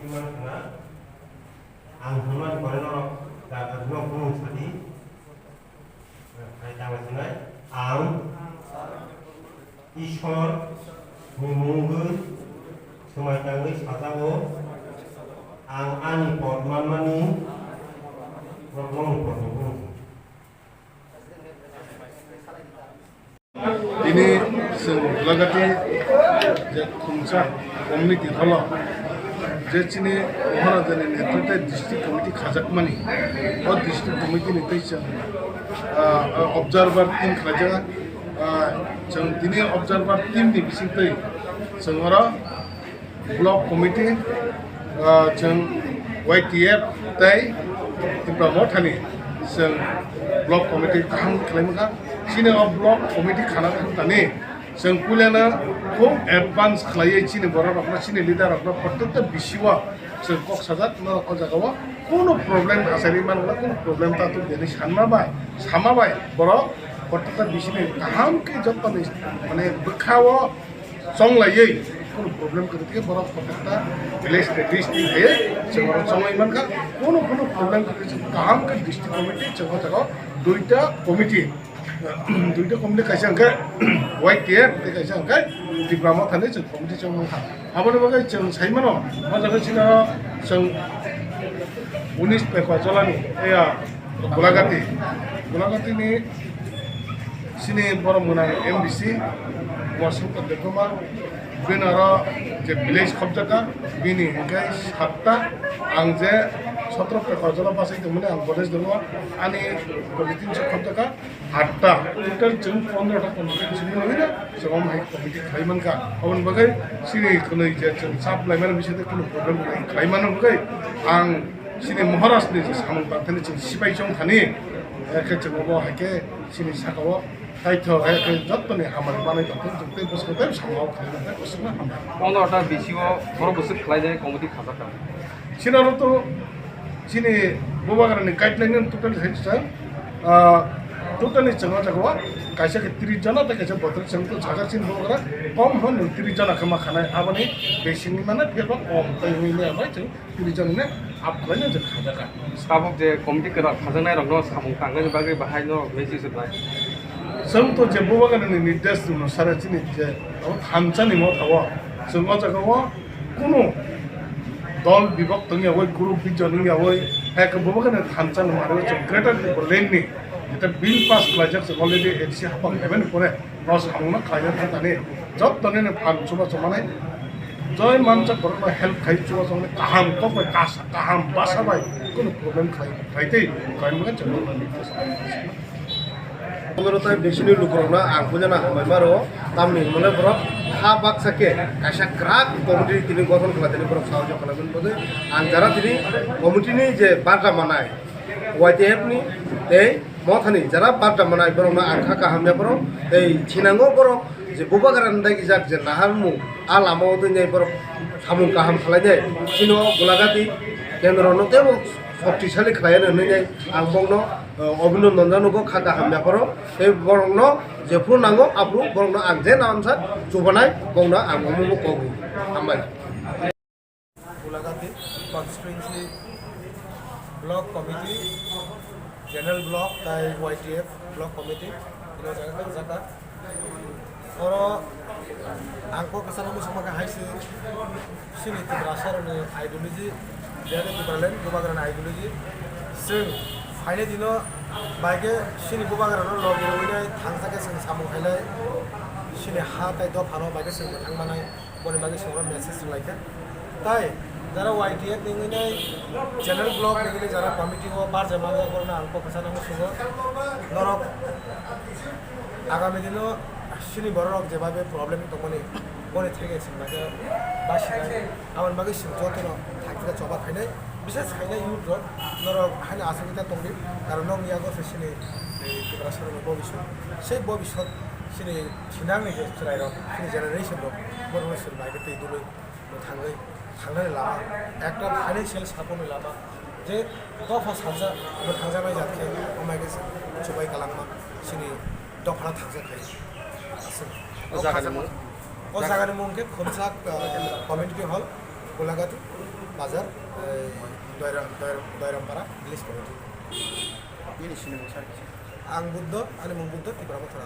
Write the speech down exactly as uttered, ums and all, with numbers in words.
Ang hwnmani pore norok jaga rwno bumung sadi. Hai tamo sinai, ang Ishwar ni mungwi swmai tangwi sajago, ang ani pot manmani borokno ang pot manmani. Tini chwng Golagati je khumsa community holo je chini Maharajani netrite district committee khajakmani, o district committee ni tei chwng, ah, observer team khlaijak. Ah, chwng tini observer team ni bisingtwi chwng oro block committee, ah, chwng Y T F tei Tipra Mothani chwng block committee kaham khlai mankha. Chini o block committee khana thangtani chwng puilano khub advance khlaiwi chini borok rokno, chini leader rokno, protecta bisio chwng kok sajak norok o jagao kunu problem achari manwla, kunu problem ta tuk deni sanma bai, sama bai borok protecta bisini kaham khe jottoni mane bwkhao chonglaiwi, kunu problem kwrwi khe borok protecta village te district hai chwng oro chonglai mankha. Kunu kunu problem kwrwi khe chwng kaham khe district committee chwng o jaga o duita committee, duita committee kaisa hwnkhe Y T F tei kaisa hwnkhe Tipra Mothani chwng committee chwng mankha. Aboni bagwi chwng sai mano, o jaga chino chwng unis Pekwa Jolani, eya, Golagati, Golagati ni chini borok mwnang M D C Umashankar Debbarma, bini aro je village khobjaka, bini hwnkhe satta, ang je sotro Pekwa Jola bachai tongmani ang college dongo, ani committee se khobjaka, atta, total chwng pondro ta committee chwng nangwi na, chwng omo hai committee khlai mankha. Aboni bagwi chini khwnwi je chwng chap laimani bisingtwi kunu problem kwrwi khlai mano bagwi ang chini Maharaj ni je samung tangthani chwng sipai chong thani, eh, khe chwng obo hai khe chini saka o kaithok hai khe jottoni hamari manwi tongthok chwng tei bwskango tei samung o khlai mano tei bwskango hambai. Pondro ta B C o borok bwswk khlai de committee khajak kha. Chini aro to chini Bubagrani guideline no totally sai sa, ah, totally chwng o jaga o kaisa khe tris jona tei kaisa bottle chwng to jaga chini Bubagra kom hwn nwng tris jona khe ma khanai, aboni besi wngwi mano phiya ba kom tei wngwi maya bai chwng tris jona hwnwi up khlai no chwng kha jaga. Tabuk je committee kwrak khajaknai rokno samung tangnani bagwi bahai no message rwnai. Chwng to je Bubagrani nirdesh onusare chini je abo thansa ni motha o chwng o jaga o kunu dol bibok tong yawi, group bijon wng yawi, hai khe Bubagrani thansa ni mari o chwng Greater Tipraland ni jeta bill pass khlaijak chwng already A D C haphang phaimani pore no samung no khlaina thang thani jottoni no phan chubachu manai joi manjak borok no help khai chubachu manai kaham kok bai kasa kaham basa bai kunu problem khlai khlai tei khlai mano chwng no. Pondro tai bisini lukurokno ang puijana hambai maro, tamni hwnmale borok ha baksa khe kaisa kwrak committee tini gothon khlai tini borok sahajyo khlaimani bagwi ang jara tini committee ni je barta manai Y T F ni tei mothani jara barta manai borokno ang kha kaham ya borok tei thinango borok je Bubagrani dagijak je naharmung a lama o twi borok samung kaham khlainai chini o Golagati kendro no teibo shoktisali khlai ya hwnwi ang bokno, eh, obhinondon jano kha kaham yapharo tei borokno jephru nango aphuru borokno ang je nansa chubanai bokno ang omo bo kok hambai. Golagati constituency block committee, general block tai Y T F block committee ino jaga kajaka. Oro ang kok kwcharo muchungma khe hai se chini Tiprasarokni ideology, Greater Tipraland Bubagrani ideology. Chwng phainai dino bai khe chini Bubagrano logi rwinai thangsa khe chwng samung khainai chini ha tai dophano bai khe chwng mwthang manai. Boni bagwi chwngno message rwlaikha. Tai jara Y T F ni wngwi nai general block ni wngwi jara committee o barja manjak borokno ang kok kwchana muchungo. Norok agami dino chini bororok jebabe problem tongmani boni theke chwng bagwi basinai. Aboni bagwi chwng jotono thakthika choba khainai. Bishes khainai youth rok norok haino aswk ta tongdi. Karon nokni yago se chini, eh, Tiprasarokni bobiswt. Sei bobiswt chini thinangni je chwrairok, chini generation rok, borokno chwng bai khe twi dului. Mwthangwi thangnani lama, ekta financial support ni lama, je dopha salsa mwthangjaknai jat khe, amai khe chubai kalangma, chini dophano thangjak khlai. Aswk. O jagani mung? O jagani mung khe Khumsak, uh, community hall. Golaghat bazar, eh, Doiram, Doiram, Doirampara village committee. Nini sinimung sir kisa? Ang Buddho, ani mung Buddho, Tripura Mothora.